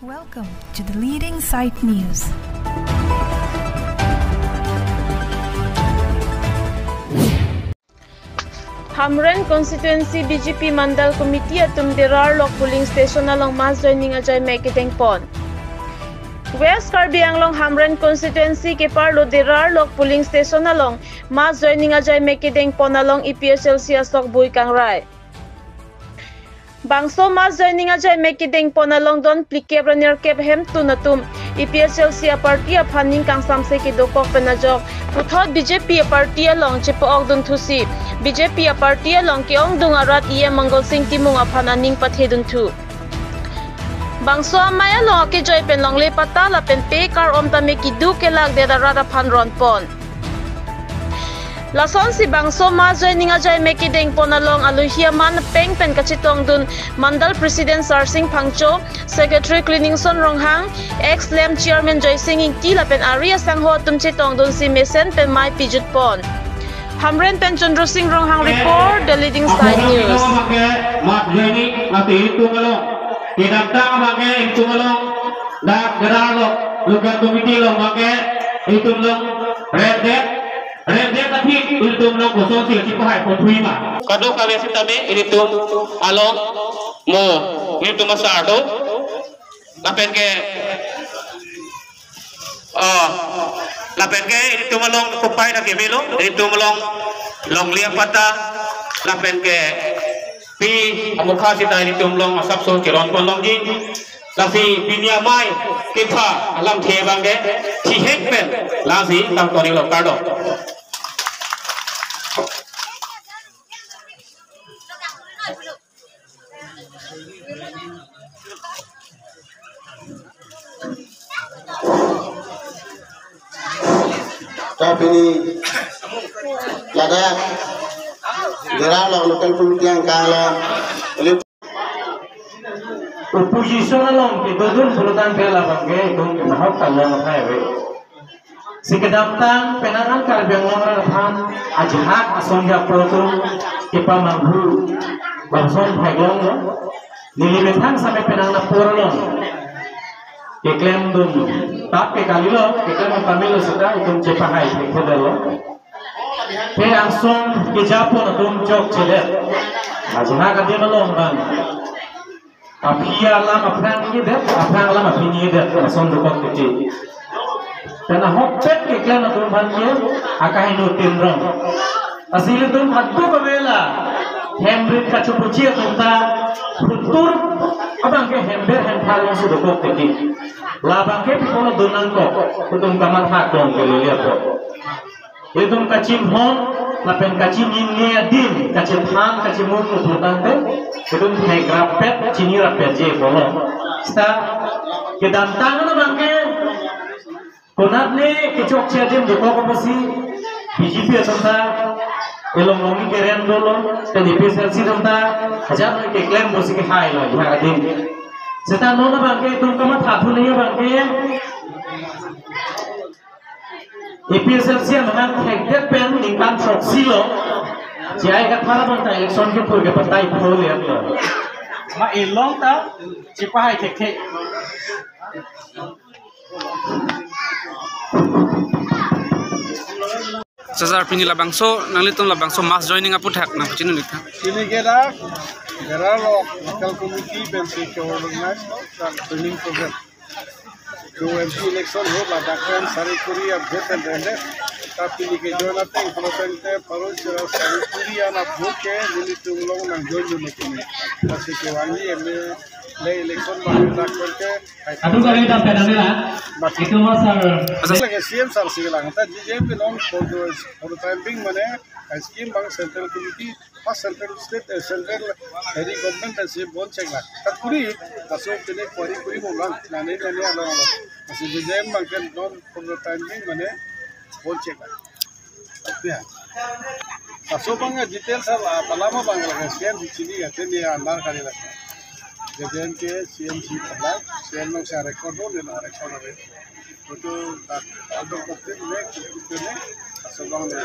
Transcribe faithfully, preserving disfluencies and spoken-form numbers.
Welcome to the leading site news. Hamren Constituency B J P Mandal Committee atum Derarlok polling station along mass joining ajaimek kedengpon. West Karbi Anglong Hamren Constituency keparlo Derarlok polling station along mass joining ajaimek kedengpon along A P H L C asok bui kangrai. Bangso mass joining ajaimek kedengpon along don phlikep ra nerkep hemtun atum A P H L C aparty aphan ning kangsamse kedokok pen ajok puthot B J P aparty along chepa-ok dunthusi B J P aparty along ke-ongdung arat E M Mangal Sing Timung aphan aning pathe dunthu. Bangso amei along akejoi pen longle patta lapen pe kar-om tame keduk kelak det arat aphan ronpon. Lasonsi bangso mass joining ajaimek kedengpon along alohi aman peng pen kachetongdun Mandal President Sarsing Phangcho, Secretary Cleaningson Ronghang, ex-LAMP Chairman Joysing Ingti lapen ari asangho atum chetongdunsi mesen pen mei pijutpon. Hamren pen Chandra Sing Ronghang report, The Leading Site News. Mass joining ati itum along, kedamtang abangke itum along dak Derarlok local committee along abangke itum along red det, red det aphi itum along kosonsi chipahai pothui ma. Kadokave sitame itum along mo itum asar do. Lapen ke, oh, lapen ke itum along kopai dak kemelo, itum along longle patta, lapen ke pi amukha sita itum along asapso cheronpon longji. Lasi pini amei kepha alamthe abangke thihek pen lasi tangtoni lo, kardom. Ta pini ladak Derarlok local committee angkang along opposition along kedodun pulutan pe labangke itum nahok talong athai ave. Si kedamtang penang an Karbi Anglong arat aphan ajahak asong apo atum kepamanghu bangson theklonglo. Neli methang same penang anpor along keklemdun tap ke kalilo, keklem pamelo seta itum chepahai thekthedetlo. Pe asong kejapon atum chokchedet. Ajahak adim along abang aphi alam aphrang ningjedet, aphrang alam aphi ningjedet, lason dokok titi. Karena hokpet keklem atum aphan ke akahingno tinrong. Lasi ilitum atu kavela hemrit kachopochi atum ta hutur abangke hember hempha longsi dokok titi. Labangke pi kono donangkok, itum kamatha kong ke lele apo. Itum kachimhon lapen kachinine adim, kachethan, kachimuk muk tangte, itum thek rappet, chini rappet je bolo. Seta kedamtang abangke konatne kechokche adim dokok apotsi B J P atum ta elong longni keren dolo, te A P H L C atum ta hajar noi keklem apotsi kehailo ajahak adim. Seta non abangke itum kamatha thu nangji abangke A P H L C amahang thekdet pen ningkan throksi lo. J I Kathar abang ta election kepur ke patai pho liat lo. Ma elong ta chepahai thekthe. Sir, pini labangso, nanglitum labangso mass joining aphuthak nangpachini-ik tha. Pini ke dak Derarlok local committee pensi ke-organize, dak training program. Ke M P election ho, ladak pen sari kuri a vote pen rende. Ta pini ke join ateng, paro pen te, paro sira sari kuri ana vote ke nelitum along nang join join ke. Lasi kevangji M L A election abang dak pen ke. Adu kali ta pen nila. Bak- Itum ma sir. Lake C M sir si lang. Ta J J M P non for the, for the time being mane scheme abang central committee, first central state, eh, central, eh, government pensi bon chek lang. Ta kuri, laso pini kuri kuri mo lang. Nane nane along along. Lasi J J M abang ke non for the time being mane bon chek lang. Ya. Laso abang details ala, alam abang la C M si chini ya, teni ya andar kali la. J J M ke C M si pala, C M along si record do, neli record do. Itu tak ada kopi ne, kopi ne, laso abang ne.